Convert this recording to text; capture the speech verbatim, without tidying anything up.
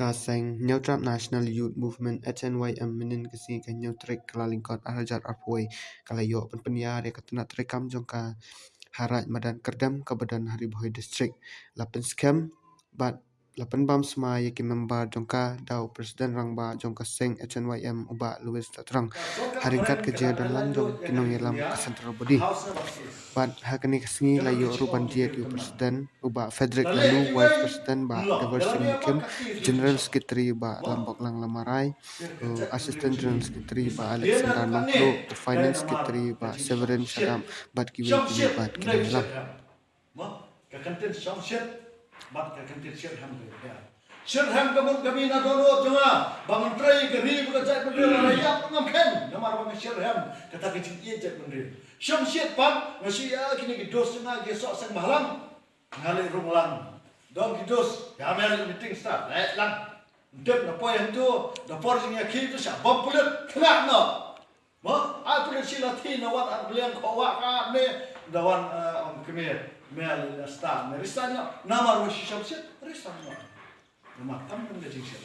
Ka seng Hynñiewtrep National Youth Movement H N Y M mynhynnin ka sngi ka hynñiew tarik Kyllalyngkot ar hajar arphew wei ka la ïoh pynpynïar ïa ka tnat treikam jong ka ha Raid Madan Kyrdem kaba don ha Ri Bhoi District. La pynskhem bad la pynbam smai ïa ki member jong ka da u President Rangbah jong ka seng H N Y M u Bah Louis Latrong ha ryngkat ka jingïadonlang jong ki nongïalam ka Central Body. Bad ha kane ka sngi la ïoh ruh ban jied ïa u President u Bah Frederick Laloo, Vice President Bah Dever Singh Mukim, General Secretary Bah Lamboklang Lamarai, u Assistant General Secretary Bah Alexander Nongtluh, u Finance Secretary Bah Severin Shadap bad kiwei kiwei bad ki nongïalam. Mo, ka kyntien shongshit bad ka kyntien shitrhem ka ïa. Shitrhem ka mut ka mih na dohnud jong nga ba ngan trei ka ri bad ka jaitbynriew, la ïap ngam kheiñ namar ba nga shitrhem kata ka jingïeit jaitbynriew. Shongshit pat nga shu ïa kine ki dos jong nga ki soh seng bhalang. Nga leh rung lang. Dong ki dos, ïa me leh meeting stad, leh lang. Ntip na poi hangto, da por jingïakhih to sha bom pulit, tngak noh. Mo, ai pulit shi lathi na wan ar bliang kho wa ka me, da wan, eh, ong kme, me leh stad, me resign noh. Namar wa shi shongshit, resign noh. Namar tam tam ka jingshit.